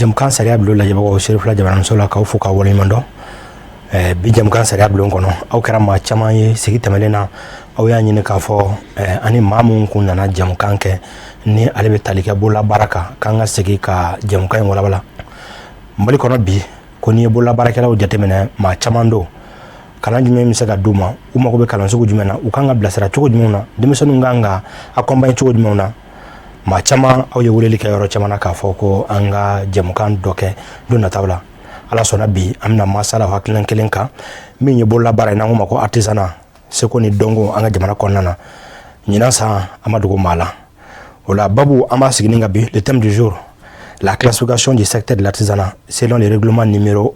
Jɛmukan sariya bulon lajɛbagaw, Serifila jabaraninso la, k'aw fo k'aw waleɲuman dɔn. Bi jɛmukan sariya bulon kɔnɔ, aw kɛra maa caman ye sigi tɛmɛnen na, aw y'a ɲini k'a fɔ ani maa minnu kun nana jɛmukan kɛ ni ale bɛ tali kɛ bololabaara kan, k'an ka segin ka jɛmukan in walawala. Mali kɔnɔ bi, ko n'i ye bololabaarakɛlaw jateminɛ, maa caman don. Kalan jumɛn bɛ se ka d'u ma? U mago bɛ kalan sugu jumɛn na? U kan ka bilasira cogo jumɛn na? Denmisɛnninw kan ka accompagner cogo jumɛn na? Maa caman, aw ye weleli kɛ yɔrɔ caman na k'a fɔ ko an ka jɛmukan dɔ kɛ don nataw la. Ala sɔnna, bi an bɛna masala hakilina kelen kan, min ye bololabaara ye, n'an ko ma ko artisanat, seko ni dɔnko an ka jamana kɔnɔna na. Ɲinan san, an ma dogo maa la. O la, babu an b'a sigi ka bi, le thème du jour: la classification du secteur de l'artisanat selon le règlement numéro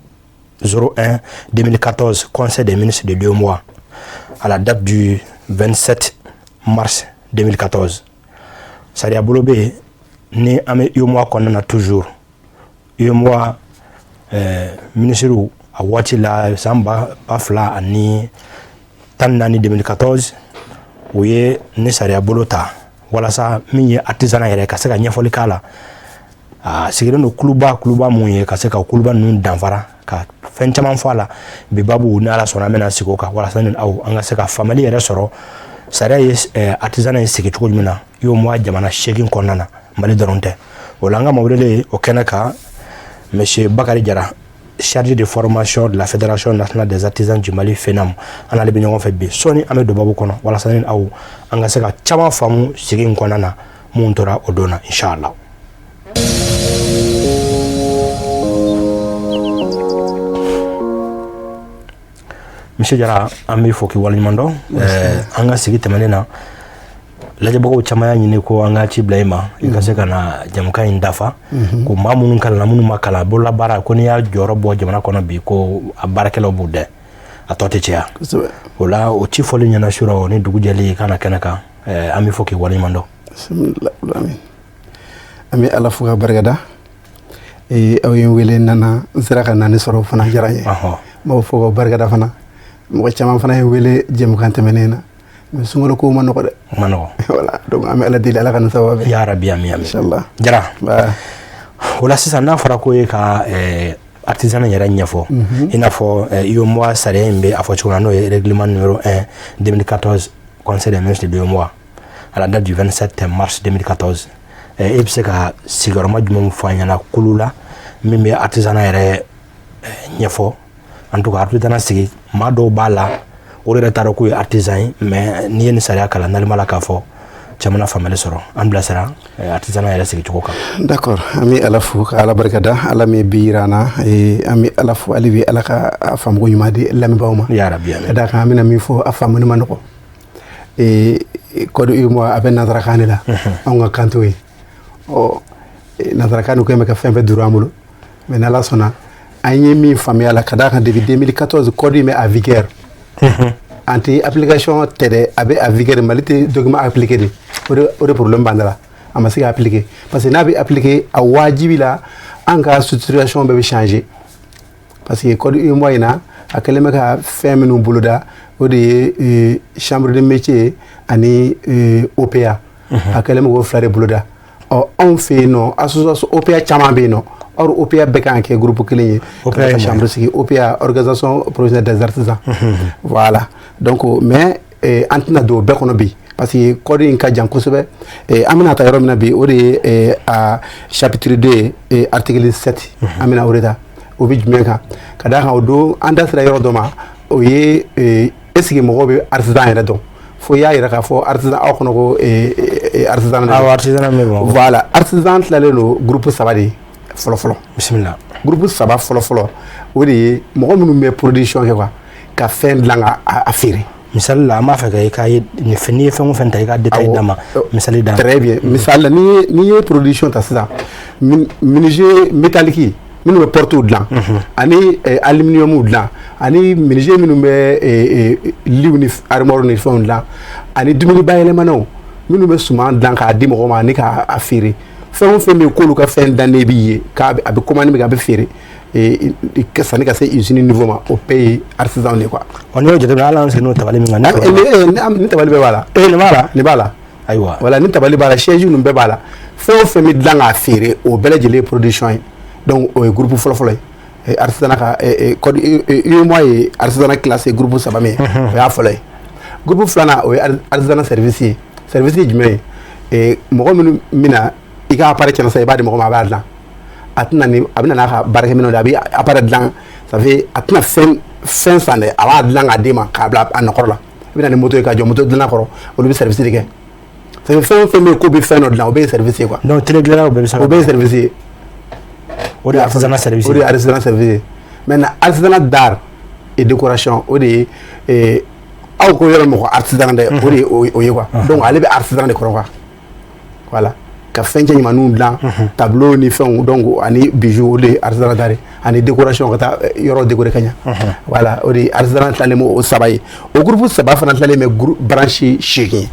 01 2014 Conseil des ministres de l'UEMOA à la date du 27 mars 2014. Sariya bolo bɛ yen ni an bɛ UEMOA kɔnɔna na, toujours UEMOA minisiriw, a waati la, san 2014, 2014, u ye ni sariya bolo ta walasa min ye artisanat yɛrɛ, ka se ka ɲɛfɔli k'a la. A sigilen don kuluba kuluba mun ye, ka se ka kuluba ninnu danfara, ka fɛn caman fɔ a la. Bi babu, ni Ala sɔnna, an bɛna sigi o kan walasa ni aw, an ka se ka faamuyali yɛrɛ sɔrɔ sariya ye artisanat ye sigi cogo jumɛn na UEMOA jamana 8 kɔnɔna na, Mali dɔrɔn tɛ. O la, an ka mawulelen o kɛnɛ kan, monsieur Bakary Jara, chargé de formation de la Fédération nationale des artisans du Mali, FENAM, an n'ale bɛ ɲɔgɔn fɛ bi. Sɔɔni an bɛ don babu kɔnɔ walasa ni aw, an ka se ka caman faamu sigi in kɔnɔna na, mun tora o don na, inshallah. Monsieur Jara, an b'i fo k'i waleɲuman dɔn. An ka sigi tɛmɛnen na, lajɛbagaw caman y'a ɲini ko an ka ci bila i ma, i ka se ka na jɛmukan in dafa, ko maa minnu kalanna, minnu ma kalan, bololabaara, ko n'i y'a jɔyɔrɔ bɔ jamana kɔnɔ bi, ko a baarakɛlaw b'u dɛ, a tɔ tɛ caya. O la, o ci fɔli ɲɛna su rɔ ni dugu jɛli ka na kɛnɛ kan, an bɛ fɔ k'i waleɲuman dɔn. An bɛ Ala fo ka barikada. Aw ye n wele, n nana, n sera ka naani sɔrɔ, o fana diyara n ye. N b'aw fo ka barikada fana. Mɔgɔ caman fana ye n wele jɛmukan tɛmɛnen na, mais sunkalo kow ma nɔgɔ dɛ. Ma nɔgɔ. Voilà, donc an bɛ Ala deli, Ala ka nin sababu bɛn. Ya rabi, ami ami. Inchallah. Jara, o la sisan, n'a fɔra ko e ka artisanat yɛrɛ ɲɛfɔ, i n'a fɔ UEMOA sariya in bɛ a fɔ cogo min na, n'o ye règlement numéro 1 2014 Conseil des ministres de l'UEMOA à la date du 27 mars 2014, e bɛ se ka sigiyɔrɔma jumɛn fɔ an ɲɛna kulu la min bɛ artisanat yɛrɛ ɲɛfɔ? En tout cas, artisanat sigi, maa dɔw b'a la, o yɛrɛ t'a dɔn k'u ye artisan ye, mais n'i ye nin sariya kalan, n'ale la k'a fɔ caman na faamuyali sɔrɔ. An bilasira artisanat yɛrɛ sigi cogo kan. D'accord, an bɛ Ala fo ka Ala barikada, Ala min bi yira an na. An bɛ Ala fo hali bi, Ala ka a faamuko ɲuman di lamɛnbaaw ma. Ya rabi, amin. Ka d'a kan, an bɛna min fɔ, a faamuni ma nɔgɔ. Code UEMOA, a bɛ nanzarakan de la, anw ka kan t'o ye. Ɔ, nanzarakan nin ko bɛ ka fɛn fɛn duru an bolo, mais n'Ala sɔnna, an ye min faamuya la, ka d'a kan depuis 2014 code in bɛ en vigueur, an tɛ application tɛ dɛ, a bɛ en vigueur. Mali tɛ document appliqué de, o de problème b'an da la. A ma se ka appliquer, parce que n'a bɛ appliquer, a wajibi la, an ka structuration bɛɛ bɛ changer, parce que code UEMOA in na, a kɛlen bɛ ka fɛn minnu boloda, o de ye chambre de métier ani OPA. A kɛlen bɛ k'o fila de boloda. Ɔ, anw fɛ yen nɔ, association OPA caman bɛ yen nɔ. Or OPA bɛɛ kan ka kɛ groupe kelen ye. OPA ka chambre sigi, OPA, organisation professionnelle des artisans. Voilà, donc mais an tɛna don o bɛɛ kɔnɔ bi, parce que code in ka jan kosɛbɛ. An bɛna ta yɔrɔ min na bi, o de ye a chapitre 2 ye, article 7. An bɛna o de ta. O bɛ jumɛn kan? Ka d'a kan, o don an da sera yɔrɔ dɔ ma, o ye est ce que mɔgɔw bɛ artisan yɛrɛ dɔn? Fo i y'a yira k'a fɔ artisan aw kɔnɔ ko artisan. Awɔ, artisan bɛ Bamakɔ. Voilà, artisan tilalen don groupe saba de ye fɔlɔ fɔlɔ. Bisimila. Groupe saba fɔlɔ fɔlɔ, o de ye mɔgɔ minnu bɛ production kɛ quoi, ka fɛn dilan ka a feere. Misali la, an b'a fɛ ka i ka nin fɛn, n'i ye fɛn o fɛn ta, i ka détail d'a ma, misali d'a ma. Très bien, misali la, n'i ye production ta sisan, menuisier métallique minnu bɛ porte dilan ani aluminium dilan, ani menuisier minnu bɛ litw ni armoire ni fɛnw dilan, ani dumuni bayɛlɛmanenw minnu bɛ suman dilan k'a di mɔgɔw ma ani k'a feere, fɛn o fɛn bɛ yen k'olu ka fɛn dannen b'i ye, k'a a bɛ commande min kɛ, a bɛ feere sanni ka se usine niveau ma, o bɛɛ ye artisan de ye quoi. Ɔ, n'i y'o jateminɛ, hali an sigilen don tabali min kan. Ni tabali bɛɛ b'a la. Ee, nin b'a la. Nin b'a la. Ayiwa. Voilà, ni tabali b'a la, chaise ninnu bɛɛ b'a la. Fɛn o fɛn bɛ dilan k'a feere, o bɛɛ lajɛlen ye production ye. Donc o ye groupe fɔlɔ-fɔlɔ ye artisanat ka code UEMOA ye artisanat classé groupe saba min ye, o y'a fɔlɔ ye. Groupe filanan, o ye artisanat service ye. Service ye jumɛn ye? Mɔgɔ minnu bɛna i ka appareil tiɲɛna sisan, i b'a di mɔgɔ ma, a b'a dilan. A tɛna ni a bɛna n'a ka baarakɛminɛnw de, a bɛ appareil dilan. Ça fait a tɛna fɛn fɛn san dɛ, a b'a dilan k'a d'i ma k'a bila a nɔkɔrɔ la. I bɛ na ni moto ye k'a jɔ moto dilanna kɔrɔ, olu bɛ service de kɛ. Ça fait fɛn o fɛn bɛ yen k'o bɛ fɛn dɔ dilan, o bɛɛ ye service ye quoi. Donc télé dilannaw bɛɛ bɛ se ka O bɛɛ ye service ye. O de ye artisanat service. O de ye artisanat service ye. Maintenant, artisanat d'art et décoration, o de ye aw ko yɔrɔ mɔgɔ artisanat dɛ, o de ye o ye quoi. Donc ale bɛ artisanat de kɔrɔ quoi. Voilà, ka fɛn cɛ ɲumanninw dilan, tableau ni fɛnw, donc ani bijoux, o de ye artisanat d'art ye, ani décoration, ka taa yɔrɔ décorer ka ɲa. Voilà, o de ye artisanat tilalen bɛ o saba ye. O groupe saba fana tilalen bɛ groupe branche 8 ye.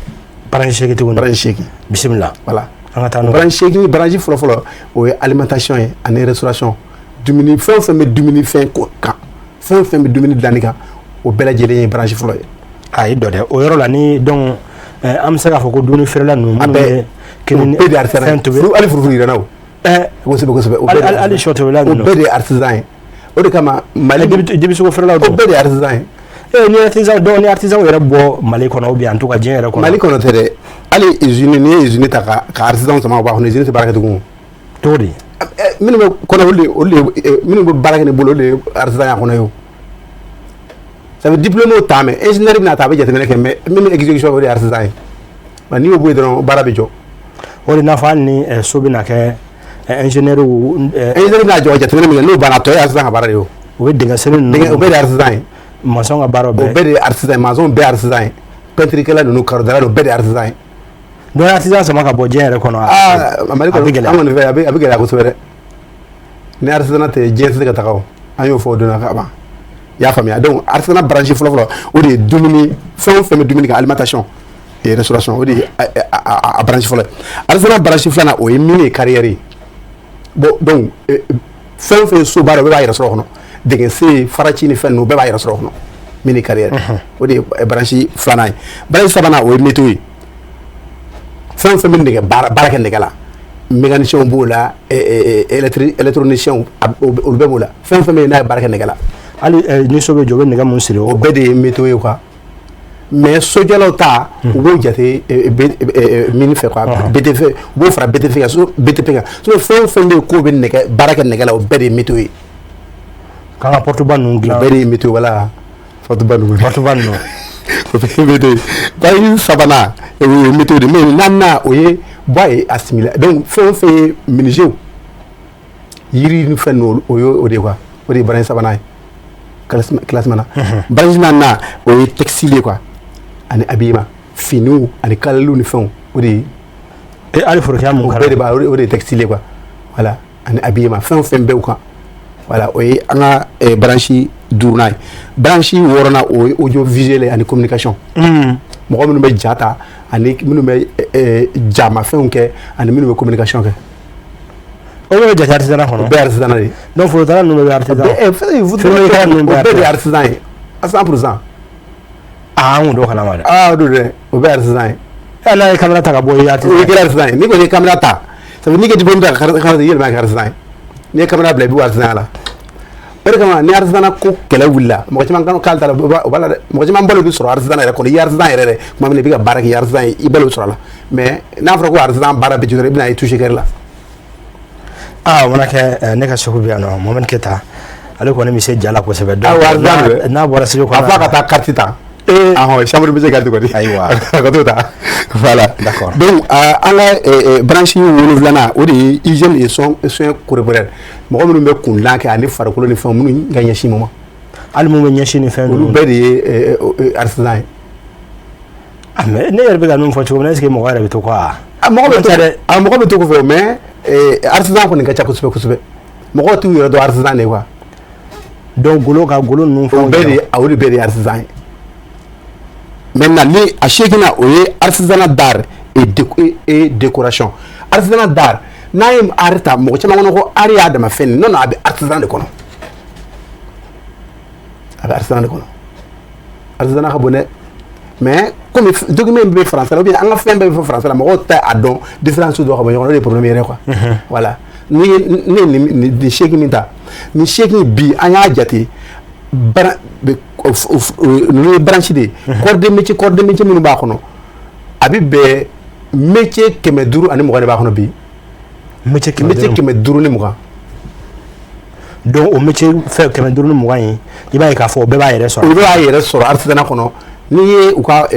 Branche 8 tuguni? Branche 8. Bisimila. Voilà. An ka taa n'o. Branche 8, branche fɔlɔ-fɔlɔ, o ye alimentation ye ani restauration. Dumuni, fɛn o fɛn bɛ dumuni fɛn kan, fɛn o fɛn bɛ dumuni dilanni kan, o bɛɛ lajɛlen ye branche fɔlɔ ye. A ye dɔ dɛ o yɔrɔ la ni. Donc an bɛ se k'a fɔ ko dumuni feerela ninnu, minnu bɛ kini, o bɛɛ de ye artisanat ye. Hali furufuru yirannaw. Kosɛbɛ kosɛbɛ. O bɛɛ de hali sɔ tobila ninnu, o bɛɛ de ye artisan ye. O de kama Mali dibisogo feerelaw o bɛɛ de ye artisan ye. Ni artisan, donc ni artisan yɛrɛ bɔ Mali kɔnɔ ou bien en tout cas diɲɛ yɛrɛ kɔnɔ. Mali kɔnɔ tɛ dɛ, hali usine, n'i ye usine ta ka artisan sama ka bɔ a kɔnɔ, usine tɛ baara kɛ tugun. Cogo di? Minnu bɛ kɔnɔ, olu de minnu bɛ baara kɛ ni bolo, olu de ye artisan y'a kɔnɔ ye. O ça veut diplôme ta, mais ingénieur bɛna ta, a bɛ jateminɛ kɛ, mais min bɛ exécution, o de ye artisan ye. Nka n'i y'o bɔ yen dɔrɔn, baara bɛ jɔ. O de n'a fɔ hali ni so bɛna kɛ, ingénieur Ingénieur bɛna jɔ ka jateminɛ min kɛ, n'o banna, a tɔ ye artisan ka baara de ye. O o bɛ dingɛ senni ninnu. O bɛɛ de ye artisan ye. Maçon ka baara. O bɛɛ de ye artisan ye, maçon bɛɛ ye artisan ye, peinture kɛla ninnu, carreau o bɛɛ de ye artisan ye. Donc artisan sama ka bɔ diɲɛ yɛrɛ kɔnɔ. Aa, Mali kɔnɔ, an kɔni fɛ, a bɛ gɛlɛya kosɛbɛ dɛ. Ni artisanat tɛ, diɲɛ tɛ se ka taga. O an y'o fɔ o donna ka ban, i y'a faamuya. Donc artisanat branche fɔlɔ-fɔlɔ, o de ye dumuni, fɛn o fɛn bɛ dumuni kɛ, alimentation et restauration, o de ye a branche fɔlɔ ye. Artisanat branche filanan, o ye mine ye, carrière ye. Bon, donc fɛn o fɛn ye so baara, o bɛɛ b'a yɛrɛ sɔrɔ o kɔnɔ. Dingɛsen, faraci ni fɛn ninnu, o bɛɛ b'a yɛrɛ sɔrɔ o kɔnɔ, mine, carrière, o de ye branche filanan ye. Branche sabanan, o ye métaux ye. Fɛn o fɛn bɛ nɛgɛ baara, baara kɛ nɛgɛ la, mécanicien b'o la, électronicien, olu bɛɛ b'o la. Fɛn o fɛn bɛ yen n'a ye baara kɛ nɛgɛ la. Hali ni so bɛ jɔ, u bɛ nɛgɛ mun siri? O bɛɛ de ye métaux ye quoi. Mais sojɔlaw ta, u b'o jate mine fɛ quoi, BTP, u b'o fara BTP kan, so BTP kan. Sinon fɛn o fɛn bɛ yen k'o bɛ nɛgɛ baara kɛ nɛgɛ la, o bɛɛ de ye métaux ye. K'an ka porte ba ninnu dilan. O bɛɛ de ye métaux, voilà, porte ba ninnu. Porte ba ninnu. O bɛɛ ye métaux ye. Branche sabanan, o ye métaux de ye. Mais naaninan, o ye bois et assimilé. Donc fɛn o fɛn ye menuisier, yiri ni fɛn ninnu, o ye o de ye quoi. O de ye branche sabanan ye classement na. Branche naaninan, o ye textile ye quoi, ani habillement, finiw ani kalaliw ni fɛnw, o de ye. Hali forokɛya mun O bɛɛ de b'a, o de ye textile ye quoi. Voilà, ani habillement, fɛn o fɛn bɛ o kan. Voilà, o ye an ka branche duurunan ye. Branche wɔɔrɔnan, o ye audiovisuel ani communication. Mɔgɔ minnu bɛ ja ta, ani minnu bɛ jamafɛnw kɛ, ani minnu bɛ communication kɛ. O bɛɛ bɛ jate artisanat kɔnɔ? O bɛɛ ye artisanat de ye. Donc forotala ninnu bɛɛ bɛ artisan. O bɛɛ de ye artisan ye à 100%. Aa, an kun t'o kalama dɛ. Aa, o don dɛ, o bɛɛ ye artisan ye. N'a ye caméra ta ka bɔ, i ye artisan. O kɛra artisan ye. N'i kɔni ye caméra ta, ça veut n'i ka diplôme ta ka caméra, i yɛlɛma ka kɛ artisan ye. N'i ye caméra bila, i b'o artisan la. O de kama ni artisanat ko kɛlɛ wulila, mɔgɔ caman kan k'ale ta la, o b'a la dɛ. Mɔgɔ caman balo bɛ sɔrɔ artisanat yɛrɛ kɔnɔ. I ye artisan yɛrɛ dɛ, tuma min na i bɛ ka baara kɛ, i ye artisan ye, i balo bɛ sɔrɔ a la. Mais n'a fɔra ko artisan baara bɛ jɔ, i bɛna ye touché kɛrɛ la. Aa, o mana kɛ, ne ka segu bɛ yan nɔ, Mohamed Keyita, ale kɔni bɛ se ja la kosɛbɛ. Donc n'a bɔra segu kɔnɔ, a fɔ a ka taa carte ta. Ahɔn, chambre bɛ se carte kɔni. Ayiwa. A ka t'o ta, voilà. D'accord. Donc an ka branche wolonfilanan, o de ye hygiène et soins corporels. Mɔgɔ minnu bɛ kundilan kɛ ani farikolo ni fɛnw, minnu ka ɲɛsin ma. Hali mun bɛ ɲɛsin ni fɛn ninnu. Olu bɛɛ de ye artisan ye. Ah, mais ne yɛrɛ bɛ ka min fɔ cogo min na, est ce que mɔgɔ yɛrɛ bɛ to kɔ wa? A mɔgɔ bɛ to dɛ, a mɔgɔ bɛ to kɔfɛ, mais artisan kɔni ka ca kosɛbɛ kosɛbɛ. Mɔgɔw t'u yɛrɛ dɔn artisan de quoi. Donc golo ka golo ninnu. O bɛɛ de, o de bɛɛ de ye artisan ye. Maintenant ni a seeginna, o ye artisanat d'art et décoration. Artisanat d'art, n'a ye art ta, mɔgɔ caman kɔnɔ ko art y'a dama fɛn de. Non non, a bɛ artisan de kɔnɔ, a bɛ artisan de kɔnɔ. Artisanat ka bon dɛ, mais comme document bɛ français la, ou bien an ka fɛn bɛɛ bɛ fɔ français la, mɔgɔw tɛ a dɔn, différence dɔ ka bɔ ɲɔgɔn na, o de ye problème yɛrɛ quoi. Voilà. Ni ne ye nin 8 min ta, nin 8 bi, an y'a jate, ninnu ye branche de ye, corps de métier. Corps de métier minnu b'a kɔnɔ, a bɛ bɛn métier 520 de b'a kɔnɔ bi. Métier Métier 520. Donc o métier fɛn 520 in, i b'a ye k'a fɔ o bɛɛ b'a yɛrɛ sɔrɔ. Olu b'a yɛrɛ sɔrɔ artisanat kɔnɔ. N'i ye u ka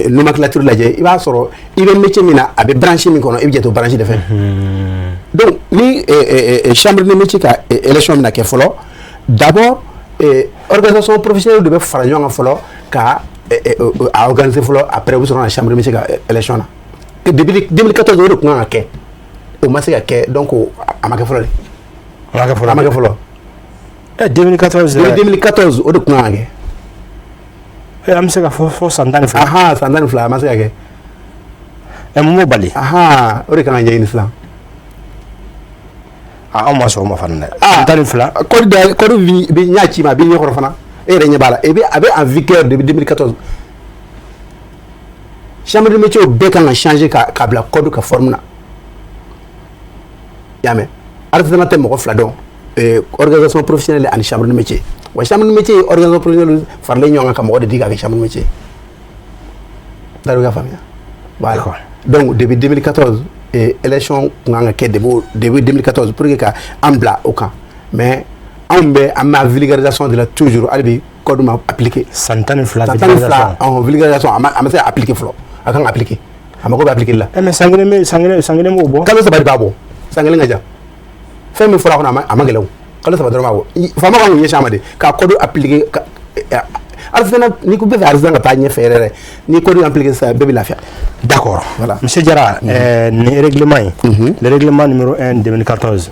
nomenclature lajɛ, i b'a sɔrɔ i bɛ métier min na, a bɛ branche min kɔnɔ, i bɛ jate o branche de fɛ. Donc ni chambre de métier ka élection bɛna kɛ fɔlɔ, d'abord organisation professionnelle de bɛ fara ɲɔgɔn kan fɔlɔ ka a organiser fɔlɔ. Après, u bɛ sɔrɔ ka na chambre de métier ka élection na. Depuis 2014, o de tun kan ka kɛ, o ma se ka kɛ. Donc a ma kɛ fɔlɔ de. A ma kɛ fɔlɔ. A ma kɛ fɔlɔ. 2014. Depuis 2014, o de tun kan ka kɛ. An bɛ se ka fɔ fo san 12. Ahan, san 12, a ma se ka kɛ. Mun b'o bali? Ahan, o de kan ka ɲɛɲini sisan. Aa, anw ma sɔn o ma fana dɛ. San 12. Code da code bi n y'a ci ma, a b'i ɲɛkɔrɔ fana, e yɛrɛ ɲɛ b'a la. A bɛ en vigueur depuis 2014. Chambre de métier bɛɛ kan ka changer ka bila code ka forme na. I y'a mɛn, artisanat tɛ mɔgɔ fila dɔn: organisation professionnelle ani chambre de métier. Wa chambre de métier ye organisation professionnelle faralen ɲɔgɔn kan ka mɔgɔ de di k'a kɛ chambre de métier. N t'a dɔn i ka faamuya. Voilà. Donc depuis 2014, élection tun kan ka kɛ depuis 2014 pour que ka an bila o kan. Mais anw bɛ an bɛ vulgarisation de la toujours. Hali bi, code ma appliqué. San 12. San 12, ɔhɔn, vulgarisation, a ma se ka appliqué fɔlɔ. A kan ka appliqué, a mago bɛ appliqué la. Mais san kelen bɛ, san kelen, san kelen b'o bɔ. Kalo 3 de b'a bɔ, san kelen ka jan. Fɛn min fɔra a kɔnɔ, a ma gɛlɛn o. Kalo 3 dɔrɔn b'a bɔ. Faama kan k'u ɲɛsin a ma de ka code appliqué ka artisanat. N'i ko bɛ fɛ artisanat ka taa ɲɛfɛ yɛrɛ yɛrɛ, ni code appliqué sisan, bɛɛ bɛ lafiya. D'accord. Voilà. Monsieur Diarra, nin règlement in, le règlement numéro 1 2014,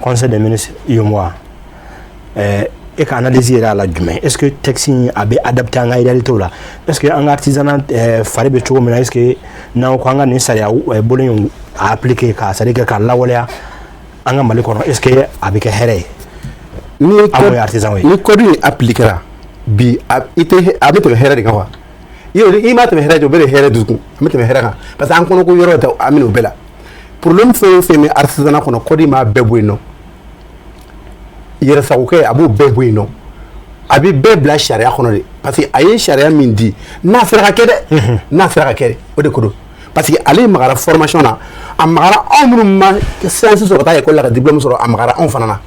Conseil des ministres UEMOA, e ka analyse yɛrɛ y'a la jumɛn? Est ce que texte in a bɛ adapté an ka réalité la? Est ce que an ka artisanat fari bɛ cogo min na, est ce que n'an ko an ka nin sariya bolo in a appliqué ka, c'est à dire que k'a lawaleya an ka Mali kɔnɔ, est ce que a bɛ kɛ hɛrɛ ye? Ni An ye artisan ye. Ni code in appliquera bi, a i tɛ, a bɛ tɛmɛ hɛrɛ de kan quoi. I ma tɛmɛ hɛrɛ jɔ, o bɛ de hɛrɛ dusukun, an bɛ tɛmɛ hɛrɛ kan, parce que an kɔnɔ ko yɔrɔ tɛ, an bɛ n'o bɛɛ la. Problème fɛn o fɛn bɛ artisanat kɔnɔ, code in b'a bɛɛ bɔ yen nɔ. Yɛrɛsagokɛ, a b'o bɛɛ bɔ yen nɔ. A bɛ bɛɛ bila sariya kɔnɔ de, parce que a ye sariya min di, n'a sera ka kɛ dɛ, n'a sera ka kɛ, o de ko don. Parce que ale magara formation na, a magara anw minnu ma science sɔrɔ ka taa école la ka diplôme sɔrɔ, a magara anw fana na.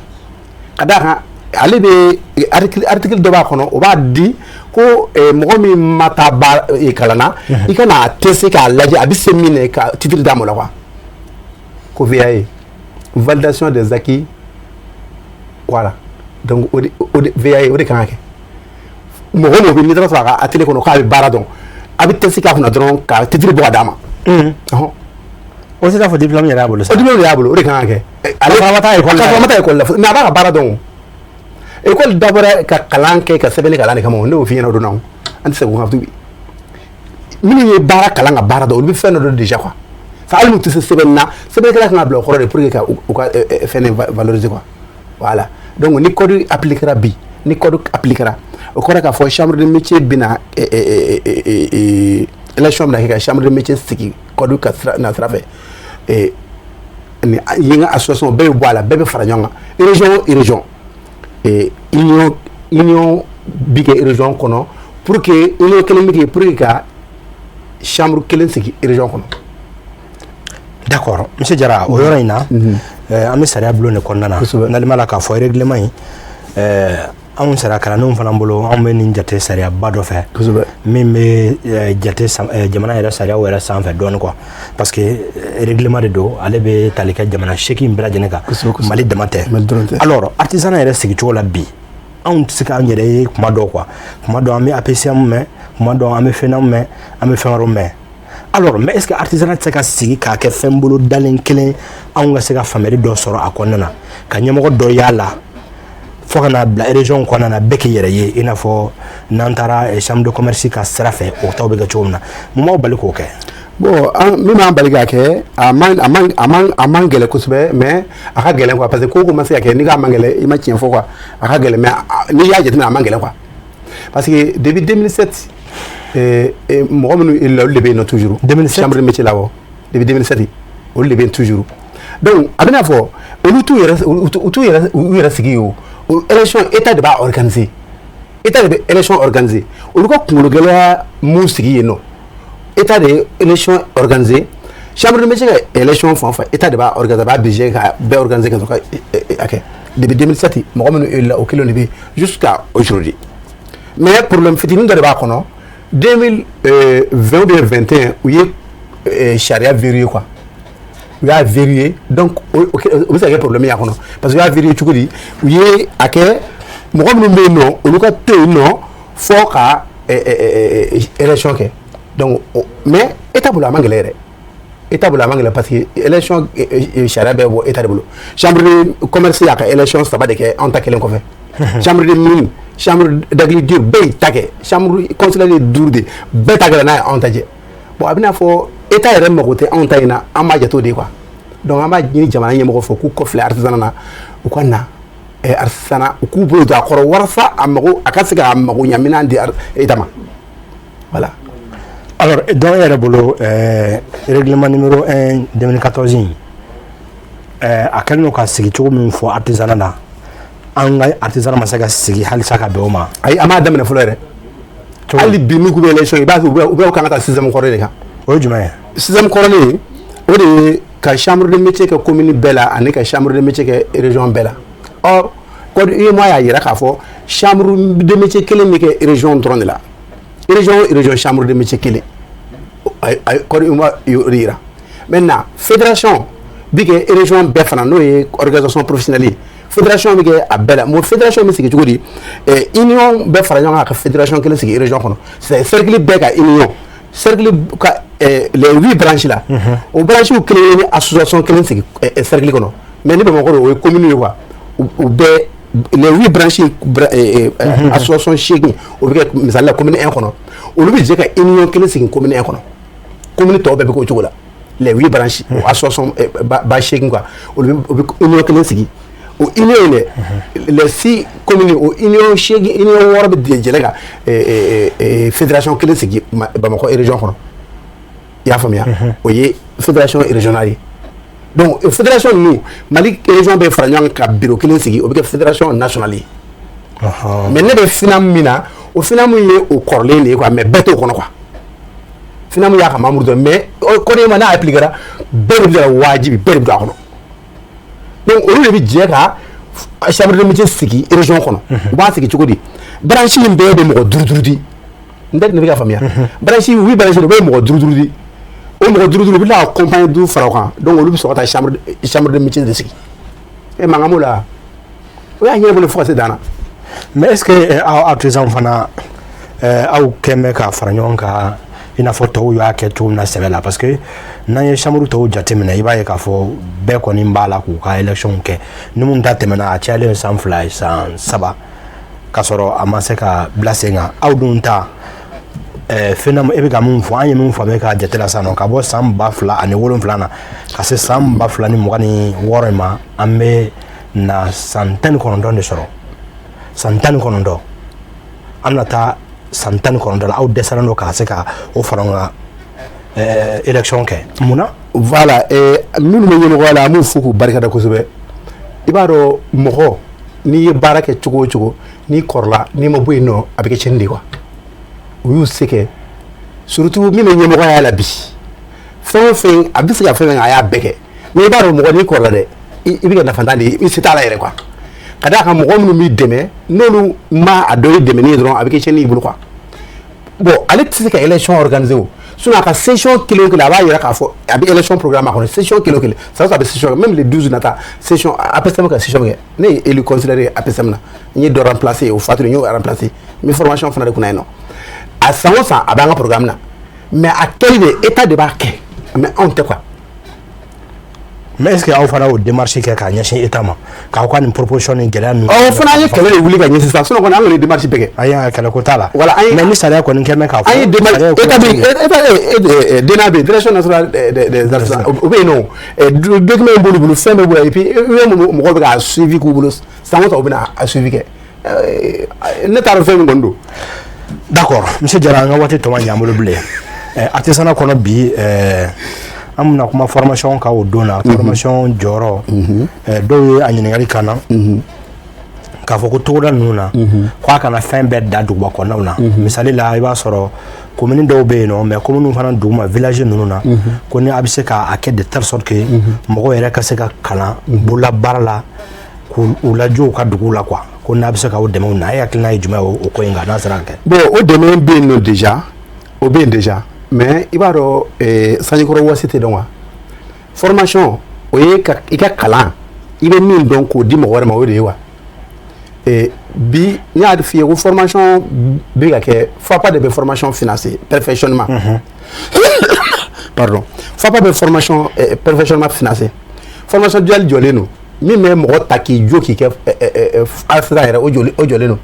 Ka d'a kan, ale bɛ article dɔ b'a kɔnɔ, o b'a di ko mɔgɔ min ma taa baara kalan na, i ka n'a tester k'a lajɛ a bɛ se min na, ka titre d'a ma o la quoi. Ko VAE, validation des acquis, voilà. Donc o de VAE, o de kan ka kɛ. Mɔgɔ o mɔgɔ bɛ n'i taara sɔrɔ a ka atelier kɔnɔ k'a bɛ baara dɔn, a bɛ test k'a kunna dɔrɔn ka titre bɔ ka d'a ma. Ɔhɔn. O tɛ taa fɔ diplôme yɛrɛ y'a bolo sa. O diplôme de y'a bolo, o de kan ka kɛ. Ale fana ma taa école la. K'a sɔrɔ a ma taa école la, mais a b'a ka baara dɔn. O école dabɔra ka kalan kɛ, ka sɛbɛnni kalan de kama. O ne y'o f'i ɲɛna o don na, o an tɛ segin o kan tugun. Minnu ye baara kalan ka baara dɔn, olu bɛ fɛn dɔ dɔn déjà quoi. Sa hali n'u tɛ se sɛbɛnni na, sɛbɛnnikɛla kan ka bila o kɔrɔ de pour que ka u ka fɛn valoriser quoi. Voilà. Donc ni code appliquera bi, ni code appliquera, o kɔrɔ k'a fɔ chambre de métier bɛna élection bɛna kɛ ka chambre de métier sigi code ka sira na sira fɛ. Ni yen ka association bɛɛ bɛ bɔ a la, bɛɛ bɛ fara ɲɔgɔn kan, région o région, union bi kɛ région kɔnɔ pour que union kelen bɛ kɛ pour que ka chambre kelen sigi région kɔnɔ. D'accord, monsieur Diarra, o yɔrɔ in na, an bɛ sariya bulon de kɔnɔna na. N'ale ma la k'a fɔ règlement in, anw sariya kalandenw fana bolo, anw bɛ nin jate sariyaba dɔ fɛ min bɛ jate jamana yɛrɛ sariyaw yɛrɛ sanfɛ dɔɔni quoi, parce que règlement de don, ale bɛ tali kɛ jamana 8 bɛɛ lajɛlen kan, Mali dama tɛ. Alors artisanat yɛrɛ sigicogo la bi, anw tɛ se k'an yɛrɛ ye kuma dɔw quoi. Kuma dɔw an bɛ APCM mɛn, kuma dɔw an bɛ FENAM mɛn, an bɛ fɛn wɛrɛw mɛn. Alors, mais est ce que artisanat tɛ se ka sigi k'a kɛ fɛn bolo dalen kelen, anw ka se ka faamuyali dɔ sɔrɔ a kɔnɔna na, ka ɲɛmɔgɔ dɔ y'a la fo ka n'a bila région kɔnɔna na, bɛɛ k'i yɛrɛ ye, i n'a fɔ n'an taara chambre de commerce ka sira fɛ, o taw bɛ kɛ cogo min na? Mun b'aw bali k'o kɛ? Bon, an min b'an bali k'a kɛ, a man gɛlɛn kosɛbɛ, mais a ka gɛlɛn quoi, parce que ko o ko ma se ka kɛ, n'i k'a man gɛlɛn, i ma tiɲɛ fɔ quoi. A ka gɛlɛn, mais n'i y'a jateminɛ, a man gɛlɛn quoi, parce que depuis 2007, mɔgɔ minnu la, olu de bɛ yen nɔ toujours. 2007? Chambre de métier la, awɔ, depuis 2007, olu de bɛ yen toujours. Donc a bɛna fɔ olu t'u yɛrɛ, u t'u yɛrɛ, u yɛrɛ sigi o élection, état de b'a organiser, état de bɛ élection organiser. Olu ka kunkolo gɛlɛya mun sigi yen nɔ, état de ye élection organiser. Chambre de métier ka élection fan o fan, état de b'a organiser, a b'a budget ka bɛɛ organiser ka sɔrɔ ka a kɛ. Depuis 2007, mɔgɔ minnu élu la, o kelen de bɛ yen jusqu'à aujourd'hui. Mais problème fitinin dɔ de b'a kɔnɔ: 2020 ou bien 21, u ye sariya verrouillé quoi, u y'a verrouillé. Donc o bɛ se ka kɛ problème y'a kɔnɔ, parce que u y'a verrouillé cogo di? U ye a kɛ mɔgɔ minnu bɛ yen nɔ, olu ka to yen nɔ fɔ ka élection kɛ. Donc mais état bolo, a man gɛlɛn yɛrɛ, état bolo a man gɛlɛn, parce que élection sariya bɛɛ bɔ état de bolo. Chambre de commerce y'a ka élection saba de kɛ anw ta kelen kɔfɛ. Chambre de mine, chambre d'agriculture, bɛɛ y'i ta kɛ. Chambre consulaire ye duuru de, bɛɛ ta kɛra n'a ye anw ta jɛ. Bon, a bɛna fɔ état yɛrɛ mago tɛ anw ta in na, an b'a jate o de ye quoi. Donc an b'a ɲini jamana ɲɛmɔgɔ fɛ k'u kɔfilɛ artisanat na, u ka na artisanat, u k'u bolo don a kɔrɔ walasa a mago a ka se k'a mago ɲaminɛn di état ma, voilà. Alors, donc e yɛrɛ bolo, règlement numéro 1 2014 in, a kɛlen don ka sigi cogo min fɔ artisanat la, an ka artisanat ma se ka sigi halisa ka bɛn o ma. Ayi, an m'a daminɛ fɔlɔ yɛrɛ. Hali bi n'u k'u bɛ élection, i b'a sɔrɔ u bɛ kan ka taa système kɔrɔ de kan. O ye jumɛn ye? Système kɔrɔlen, o de ye ka chambre de métier kɛ commune bɛɛ la ani ka chambre de métier kɛ région bɛɛ la. Or code UEMOA y'a yira k'a fɔ chambre de métier kelen bɛ kɛ région dɔrɔn de la, région o région, chambre de métier kelen. Code UEMOA y'o de yira. Maintenant, fédération bi kɛ région bɛɛ fana, n'o ye organisation professionnelle ye. Fédération bɛ kɛ a bɛɛ la. Bon, fédération bɛ sigi cogo di? Union bɛɛ fara ɲɔgɔn kan ka fédération kelen sigi région kɔnɔ. C'est cercle bɛɛ ka union, cercle ka les huit branches la, o branches kelen kelen association kelen sigi cercle kɔnɔ. Mais ni Bamakɔ don, o ye commune ye quoi. U bɛɛ, les huit branches, association seegin, o bɛ kɛ misali la commune 1 kɔnɔ, olu bɛ jɛ ka union kelen sigi commune 1 kɔnɔ. Commune tɔw bɛɛ bɛ k'o cogo la. Les huit branches, o association ba seegin quoi, olu bɛ union kelen sigi. O union in dɛ, les six communes, o union seegin, union wɔɔrɔ bɛ jɛlɛ ka fédération kelen sigi Bamakɔ région kɔnɔ. I y'a faamuya? O ye fédération régionale ye. Donc fédération ninnu, Mali région bɛɛ fara ɲɔgɔn kan ka bureau kelen sigi, o bɛ kɛ fédération nationale ye. Mais ne bɛ FINAM min na, o FINAM ye o kɔrɔlen de ye quoi, mais bɛɛ t'o kɔnɔ quoi. FINAM y'a ka membre dɔ, mais code ma n'a appliquera, bɛɛ de bɛ wajibi, bɛɛ de bɛ don a kɔnɔ. Donc olu de bɛ jɛ ka chambre de métier sigi région kɔnɔ. U b'a sigi cogo di? Branche in bɛɛ bɛ mɔgɔ duuru duuru di. N tɛ ne bɛ ka faamuya? Branche, huit branche, u bɛ mɔgɔ duuru duuru di. O mɔgɔ duuru duuru, u bɛ tila ka compagnie duuru fara o kan. Donc olu bɛ sɔrɔ ka taa chambre de métier de sigi. E mankan b'o la, o y'a ɲɛnabɔ fo ka se dan na. Mais est ce que aw artisan fana, aw kɛn bɛ ka fara ɲɔgɔn kan i n'a fɔ tɔw y'a kɛ cogo min na sɛbɛ la? Parce que n'an ye chambre tɔw jateminɛ, i b'a ye k'a fɔ bɛɛ kɔni b'a la k'u ka élection kɛ. Ni mun ta tɛmɛna, a cayalen san 2 ye, san 3, k'a sɔrɔ a ma se ka bila sen kan. Aw dun ta FENAM, e bɛ ka mun fɔ, an ye min faamuya ka jate la sisan nɔ, ka bɔ san 2007 na ka se san 2026 in ma, an bɛ na san 19 de sɔrɔ. San 19, an bɛna taa san 19 la, aw dɛsɛlen don ka se ka o fara an ka élection kɛ. Mun na? Voilà, minnu bɛ ɲɛmɔgɔya la, an b'u fo k'u barikada kosɛbɛ. I b'a dɔn, mɔgɔ n'i ye baara kɛ cogo o cogo, n'i kɔrɔla, n'i ma bɔ yen nɔ, a bɛ kɛ tiɲɛni de ye quoi. U y'u se kɛ, surtout min bɛ ɲɛmɔgɔya la bi, fɛn o fɛn a bɛ se ka fɛn fɛn, a y'a bɛɛ kɛ. Mais i b'a dɔn, mɔgɔ n'i kɔrɔla dɛ, i bɛ kɛ nafantan de ye, i se t'a la yɛrɛ quoi. Ka d'a kan, mɔgɔ minnu b'i dɛmɛ, n'olu ma a dɔ ye dɛmɛni ye dɔrɔn, a bɛ kɛ tiɲɛni y'i bolo quoi. Bon, ale tɛ se ka élection organiser o. Sinon a ka session kelen o kelen, a b'a yira k'a fɔ a bɛ élection programme a kɔnɔ. Session kelen o kelen, san o san a bɛ session, même les 12 nata session APSM ka session kɛ. Ne ye élu consulaire ye APSM na, n ye dɔ remplacer, o fatuli, n y'o remplacer, n bɛ formation fana de kunna yen nɔ. A san o san, a b'an ka programme na, mais a kɛli de, état de b'a kɛ, mais anw tɛ quoi. Mais est ce que aw fana y'o démarche kɛ k'a ɲɛsin état ma, k'aw ka nin proposition ni gɛlɛya ninnu? Ɔ, fana an ye kɛlɛ de wuli ka ɲɛsin sisan. Sinon kɔni, an kɔni ye démarche bɛɛ kɛ. Ayi, kɛlɛ ko t'a la. Voilà, an ye mais ni sariya kɔni kɛ bɛ k'a fɔ an ye démarche, état bɛ, état DNA bɛ yen, direction nationale des artisans, o bɛ yen nɔ, document b'olu bolo, fɛn bɛɛ b'u la. Et puis UEM mɔgɔw bɛ k'a suivi k'u bolo, san o san u bɛ na a suivi kɛ. Ne t'a dɔn fɛn min kɔni don. D'accord, monsieur Jara, an ka waati tɔ ma ɲɛ an bolo bilen. Artisanat kɔnɔ bi, An bɛna kuma formation kan o don na, formation jɔyɔrɔ. Dɔw ye a ɲininkali kan na k'a fɔ ko togoda ninnu na, k'a kana fɛn bɛɛ da duguba kɔnɔnaw na. Misali la, i b'a sɔrɔ commune dɔw bɛ yen nɔ, mais commune fana duguma, village ninnu na, ko ni a bɛ se k'a kɛ de telle sorte que mɔgɔw yɛrɛ ka se ka kalan bololabaara la, k'u lajɔ u ka dugu la quoi, ko n'a bɛ se k'aw dɛmɛ o na. E hakilina ye jumɛn ye o ko in kan, n'a sera ka kɛ? Bon, o dɛmɛ bɛ yen nɔ déjà, o bɛ yen déjà, mais i b'a dɔn, sanjikɔrɔ wɔsi tɛ dɔn wa. Formation, o ye ka i ka kalan, i bɛ min dɔn, k'o di mɔgɔ wɛrɛ ma, o de ye wa. Bi n y'a f'i ye ko formation bɛ ka kɛ, FAPA de bɛ formation financer, perfectionnement, pardon, FAPA bɛ formation perfectionnement financer. Formation duale jɔlen don, min bɛ mɔgɔ ta k'i jo k'i kɛ artisan yɛrɛ, o jɔlen, o jɔlen don.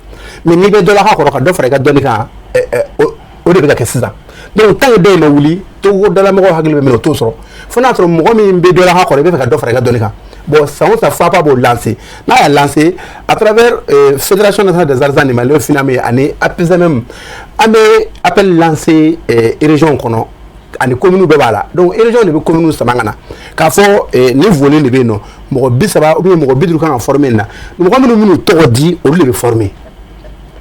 Mais n'i bɛ dɔ la ka kɔrɔ, ka dɔ fara i ka dɔnni kan, o de bɛ ka kɛ sisan. Donc tant que dɔ in ma wuli, togodalamɔgɔw hakili bɛ min na, o t'o sɔrɔ, fo n'a sɔrɔ mɔgɔ min bɛ dɔ la ka kɔrɔ, i bɛ fɛ ka dɔ fara i ka dɔnni kan. Bon, san o san, FAPA b'o lancer. N'a y'a lancer à travers Fédération nationale des artisans du Mali, FINAM, ani APSMM, an bɛ appel lancer région kɔnɔ ani commune bɛɛ b'a la. Donc région de bɛ commune sama ka na k'a fɔ nin volet de bɛ yen nɔ, mɔgɔ 30 ou bien mɔgɔ 50 kan ka former nin na. Mɔgɔ minnu min'u tɔgɔ di, olu de bɛ former.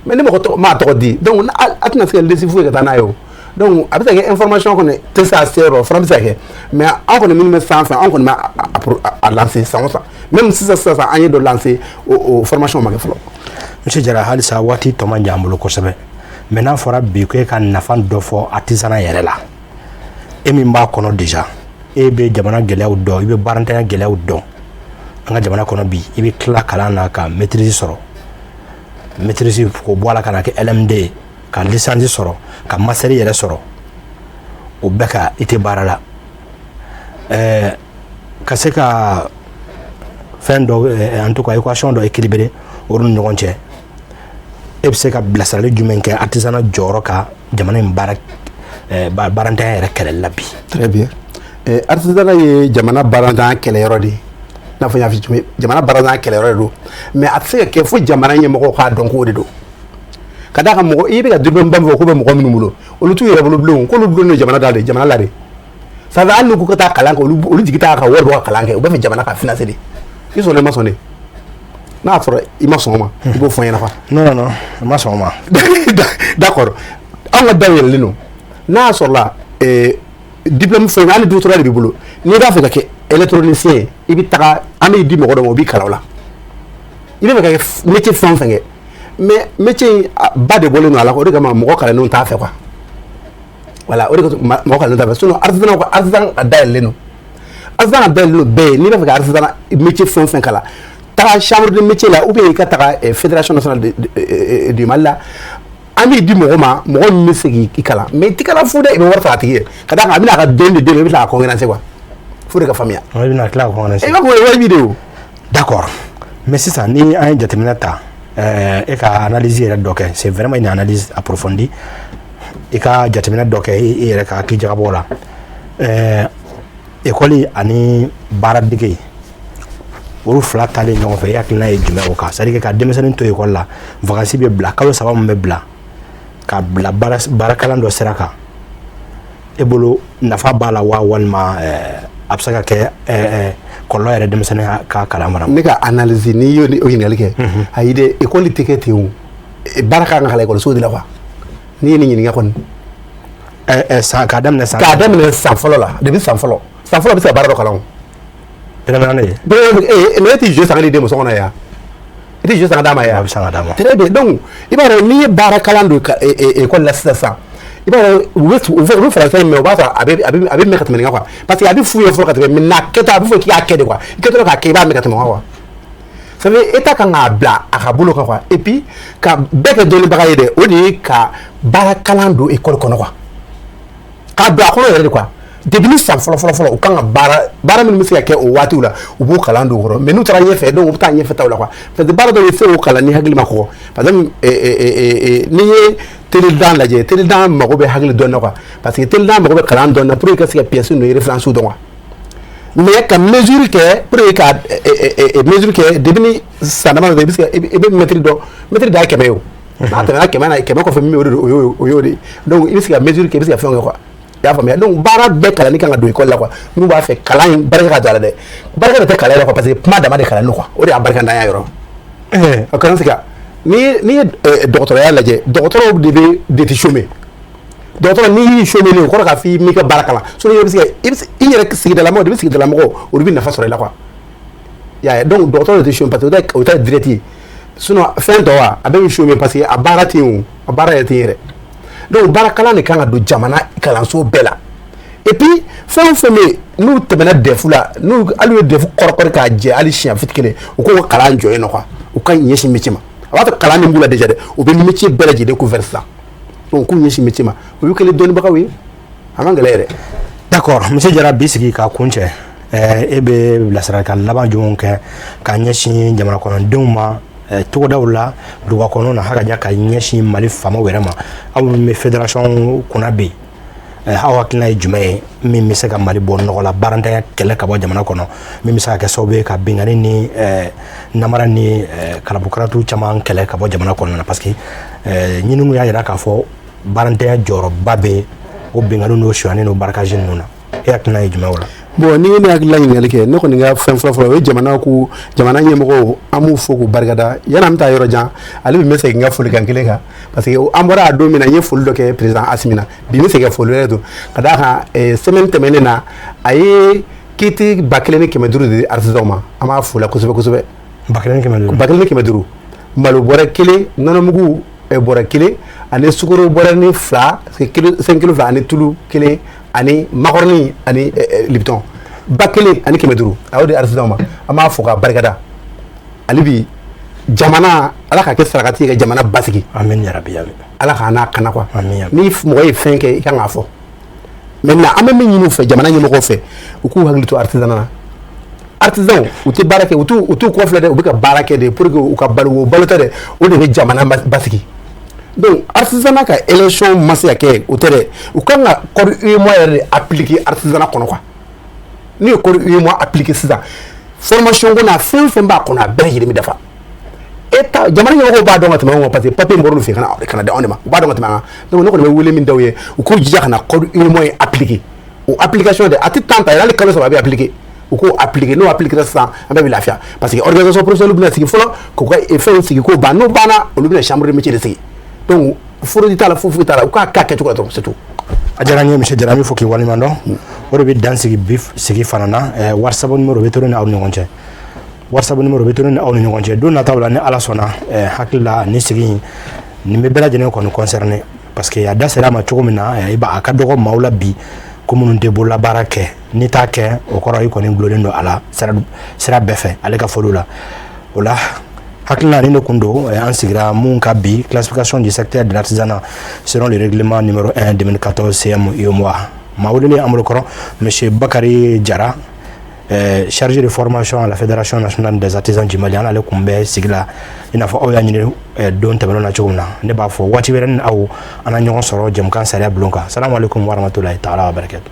Mais ni mɔgɔ m'a tɔgɔ di, donc a tɛna se ka liste foyi ka taa n'a ye o. Donc a bɛ se ka kɛ information kɔni tɛ se a se yɔrɔ, o fana bɛ se ka kɛ. Mais an kɔni minnu bɛ sanfɛ, an kɔni bɛ a lancer san o san. Même sisan sisan, an ye dɔ lancer, o formation ma kɛ fɔlɔ. Monsieur Jara, halisa waati tɔ man jan an bolo kosɛbɛ, mais n'a fɔra bi ko e ka nafa dɔ fɔ artisanat yɛrɛ la, e min b'a kɔnɔ déjà, e bɛ jamana gɛlɛyaw dɔn, i bɛ baarantanya gɛlɛyaw dɔn an ka jamana kɔnɔ bi, i bɛ tila kalan na ka maîtrise sɔrɔ, maîtrise k'o bɔ a la ka na kɛ LMD ye, ka licence sɔrɔ, ka master yɛrɛ sɔrɔ, o bɛɛ ka i tɛ baara la, ka se ka fɛn dɔ, en tout cas équation dɔ équilibré olu ni ɲɔgɔn cɛ, e bɛ se ka bilasirali jumɛn kɛ artisanat jɔyɔrɔ ka jamana in baara baarantanya yɛrɛ kɛlɛli la bi? Très bien. Artisanat ye jamana baarantanya kɛlɛyɔrɔ de ye. I n'a fɔ n y'a f'i ye, jamana baarantanya kɛlɛyɔrɔ de don, mais a tɛ se ka kɛ fo jamana ɲɛmɔgɔw k'a dɔn k'o de don. Ka d'a kan, mɔgɔ i bɛ ka diplôme ba min fɔ k'o bɛ mɔgɔ minnu bolo, olu t'u yɛrɛ bolo bilen, k'olu dulonnen don jamana da de, jamana la de. Ça fait hali n'u ko ka taa kalan kɛ, olu jigi t'a ka wari bɔ ka kalan kɛ, u b'a fɛ jamana ka financer de. I sɔnna, i ma sɔn de? N'a y'a sɔrɔ i ma sɔn o ma, i b'o fɔ n ɲɛna quoi. Non, non, non, n ma sɔn o ma. D'accord, anw ka da yɛlɛlen don. N'a y'a sɔrɔ la diplôme fɛn, hali doctorat de b'i bolo, n'i b'a fɛ ka kɛ électronicien ye, i bɛ taga, an b'i di mɔgɔ dɔ ma, o b'i kalan o la. I bɛ fɛ ka kɛ métier fɛn o fɛn kɛ, mais métier in ba de bɔlen don a la, o de kama mɔgɔ kalannenw t'a fɛ quoi. Voilà, o de kosɔn mɔgɔ kalannenw t'a fɛ. Sinon artisanat ka artisan ka dayɛlɛlen don, artisan ka dayɛlɛlen don bɛɛ ye. N'i b'a fɛ ka artisanat métier fɛn o fɛn kalan, taga chambre de métier la, ou bien i ka taga Fédération nationale du Mali la, an b'i di mɔgɔ ma, mɔgɔ min bɛ se k'i kalan. Mais i tɛ kalan fu dɛ, i bɛ wari sara a tigi ye. Ka d'a kan, a bɛna a ka dɔnni de d'e ma, i bɛ tila ka concurrencer quoi. Fo de ka faamuya. I bɛna tila ka concurrencer. I b'a fɔ o ye wajibi de ye o. D'accord, mais sisan ni an ye jateminɛ ta, e ka analyse yɛrɛ dɔ kɛ, c'est vraiment une analyse approfondie, i ka jateminɛ dɔ kɛ i yɛrɛ ka hakili jagabɔ la, école ani baaradege, olu fila talen ɲɔgɔn fɛ, e hakilina ye jumɛn o kan? C'est à dire que ka denmisɛnnin to école la, vacances bɛ bila, kalo 3 min bɛ bila, ka bila baarakalan dɔ sira kan, e bolo nafa b'a la wa, walima a bɛ se ka kɛ kɔlɔlɔ yɛrɛ denmisɛnnin ka kalan fana ma? Ne ka analyse, n'i y'o ɲininkali kɛ, ayi dɛ, école tɛ kɛ ten o, baara kan ka kalan école de la quoi. N'i ye nin ɲininka kɔni. San k'a daminɛ san. K'a daminɛ san fɔlɔ la, depuis san fɔlɔ, san fɔlɔ bɛ se ka baara dɔ kalan o. Première année. Mais e tɛ jeu san ka di den muso kɔnɔ yan, i tɛ jeu san ka d'a ma yan. A bɛ san ka d'a ma. Très bien. Donc i b'a dɔn, n'i ye baara kalan don école la sisan sisan, i b'a dɔn, u bɛ français mɛn, o b'a sɔrɔ a bɛ mɛn ka tɛmɛ nin kan quoi, parce que a bɛ f'u ye fɔlɔ ka tɛmɛ. Mais n'a kɛtɔ, a bɛ fɔ k'i y'a kɛ de quoi, i kɛtɔ k'a kɛ, i b'a mɛn ka tɛmɛ o kan quoi. Ça veut dire État kan k'a bila a ka bolo kan quoi, et puis ka bɛɛ kɛ dɔnnibaga ye dɛ, o de ye ka baara kalan don école kɔnɔ quoi, k'a don a kɔnɔ yɛrɛ de quoi. Depuis ni san fɔlɔ fɔlɔ fɔlɔ, u kan ka baara minnu bɛ se ka kɛ o waatiw la, u b'o kalan don o kɔrɔ. Mais n'u taara ɲɛfɛ, donc u bɛ taa ɲɛfɛ taw la quoi, parce que baara dɔw bɛ se k'o kalan ni hakili ma kɔgɔ. Par exemple, n'i ye teledan lajɛ, teledan mago bɛ hakili dɔɔnin na quoi, parce que teledan mago bɛ kalan dɔɔnin na pour que ka se ka pièces ninnu référence dɔn quoi. Mais ka mesure kɛ, pour que ka mesure kɛ, depuis ni san dama dɔ, i bɛ se ka i bɛ mètre dɔn, mètre dan ye 100 ye o. N'a tɛmɛna 100 na, 100 kɔfɛ min bɛ, o de o y'o de. Donc i bɛ se ka mesure kɛ, i bɛ se ka fɛnw kɛ quoi. I y'a faamuya? Donc baara bɛɛ kalanni kan ka don école la quoi. N'u b'a fɛ kalan in barika ka don a la dɛ, barika de tɛ kalan yɛrɛ quoi, parce que kuma dama de kalan quoi, o de y'a barikantanya yɔrɔ. A kana se ka ni ye dɔgɔtɔrɔya lajɛ, dɔgɔtɔrɔw de bɛ de tɛ chômer. Dɔgɔtɔrɔ, n'i y'i chômer, o kɔrɔ k'a fɔ i m'i ka baara kalan. Sinon i bɛ se ka i bɛ se i yɛrɛ sigidalamɔgɔ de bɛ, sigidalamɔgɔw olu bɛ nafa sɔrɔ i la quoi. I y'a ye? Donc dɔgɔtɔrɔ de tɛ chômer parce que o ta ye direct ye. Sinon fɛn tɔ wa, a bɛɛ bɛ chômer parce que a baara tɛ yen, o a baara yɛrɛ tɛ yen yɛrɛ. Donc baara kalan de kan ka don jamana kalanso bɛɛ la. Et puis fɛn o fɛn bɛ yen n'u tɛmɛna DEF la, n'u hali u ye DEF kɔrɔkɔri k'a jɛ hali siɲɛ fiti kelen, u k'u ka kalan jɔ yen nɔ quoi, u ka ɲɛsin métier ma. A b'a to kalan min b'u la déjà dɛ, u bɛ métier bɛɛ lajɛlen couvert sisan. Donc k'u ɲɛsin métier ma, o y'u kɛlen dɔnnibagaw ye, a man gɛlɛn yɛrɛ. D'accord, monsieur Jara, bi sigi k'a kun cɛ, e bɛ bilasiralikan laban jumɛn kɛ k'a ɲɛsin jamana kɔnɔdenw ma, togodaw la, duguba kɔnɔw na, hakaja ka ɲɛsin Mali faamaw yɛrɛ ma? Aw min bɛ fédération kunna bi, aw hakilina ye jumɛn ye min bɛ se ka Mali bɔ nɔgɔ la, baarantanya kɛlɛ ka bɔ jamana kɔnɔ, min bɛ se ka kɛ sababu ye ka binkanni ni namara ni kalabukaratu caman kɛlɛ ka bɔ jamana kɔnɔna na? Parce que ɲininiw y'a jira k'a fɔ baarantanya jɔyɔrɔba bɛ o binkanni n'o sonyani n'o braquage ninnu na. E hakilina ye jumɛn o la? Bon, ni ye ne hakilila ɲininkali kɛ, ne kɔni ka fɛn fɔlɔ fɔlɔ, o ye jamana ko, jamana ɲɛmɔgɔw, an b'u fo k'u barikada. Yanni an bɛ taa yɔrɔ jan, ale bi n bɛ segin n ka folikan kelen kan, parce que an bɔra a don min na, n ye foli dɔ kɛ président Asimi na. Bi n bɛ segin ka foli wɛrɛ don ka d'a kan. Semaine tɛmɛnen na, a ye kit 1500 de di artisanw ma. An b'a fo la kosɛbɛ kosɛbɛ. 1500? 1500, malo bɔrɛ kelen, nɔnɔmugu bɔrɛ kelen, ani sukaro bɔrɛ ni fila, 5 kilo fila, ani tulu kelen, ani makɔrɔni, ani Lipton. 1500, a y'o di artisanw ma. An b'a fo k'a barikada. Hali bi jamana, Ala ka kɛ sarakati ye ka jamana basigi. Amin yarabi, amin. Ala k'a n'a kana quoi. Amin. Ni mɔgɔ ye fɛn kɛ, i kan k'a fɔ. Maintenant an bɛ min ɲini u fɛ, jamana ɲɛmɔgɔw fɛ, u k'u hakili to artisanat na. Artisanw, u tɛ baara kɛ, u t'u kɔ filɛ dɛ, u bɛ ka baara kɛ de pour que u ka balo. O balo tɛ dɛ, o de bɛ jamana basigi. Donc artisanat ka élection ma se ka kɛ, o tɛ dɛ, u kan ka code UEMOA yɛrɛ de appliquer artisanat kɔnɔ quoi. N'u ye code UEMOA appliquer sisan, formation ko n'a fɛn fɛn b'a kɔnɔ, a bɛɛ lajɛlen bɛ dafa. État, jamana ɲɛmɔgɔw b'a dɔn ka tɛmɛ anw kan, parce que papier bɔra olu fɛ ka na di anw de ma, u b'a dɔn ka tɛmɛ an kan. Donc ne kɔni bɛ wele min d'aw ye, u k'u jija ka na code UEMOA in appliquer. O application de, a tɛ temps ta yɛrɛ, hali kalo 3 a bɛ appliquer. U k'o appliquer, n'o appliquer sisan, an bɛɛ bɛ lafiya, parce que organisation professionnelle bɛna sigi fɔlɔ k'u ka fɛnw sigi k'o ban. N'o banna, olu bɛna chambre de métier de sigi. Donc fraude t'a la, foyi foyi t'a la, u k'a kɛ a kɛcogo la dɔrɔn, c'est tout. A diyara n ye, monsieur Jara. An bɛ fɔ k'i waleɲuman dɔn. O de bɛ dan sigi bi sigi fana na. WhatsApp numéro bɛ to ne ni aw ni ɲɔgɔn cɛ, WhatsApp numéro bɛ to ne ni aw ni ɲɔgɔn cɛ. Don nataw la, ni Ala sɔnna, hakili la nin sigi in, nin bɛ bɛɛ lajɛlen kɔni concerné, parce que a da sera a ma cogo min na, i b'a a ka dɔgɔ maaw la bi ko minnu tɛ bololabaara kɛ. N'i t'a kɛ, o kɔrɔ i kɔni gulonlen don a la sira bɛɛ fɛ, ale ka foliw la. O la, hakilina ni ne kun don, an sigira mun ka bi, classification du secteur de l'artisanat selon le règlement numéro 1 2014 CM UEMOA. Maa welelen an bolo kɔrɔ, monsieur Bakary Jara, chargé de formation à la Fédération nationale des artisans du Mali. An n'ale kun bɛ sigi la i n'a fɔ aw y'a ɲini don tɛmɛnenw na cogo min na. Ne b'a fɔ waati wɛrɛ ni aw an na ɲɔgɔn sɔrɔ jɛmukan sariya bulon kan. Salamu aleykum warahmatulahi taala wa barakatu.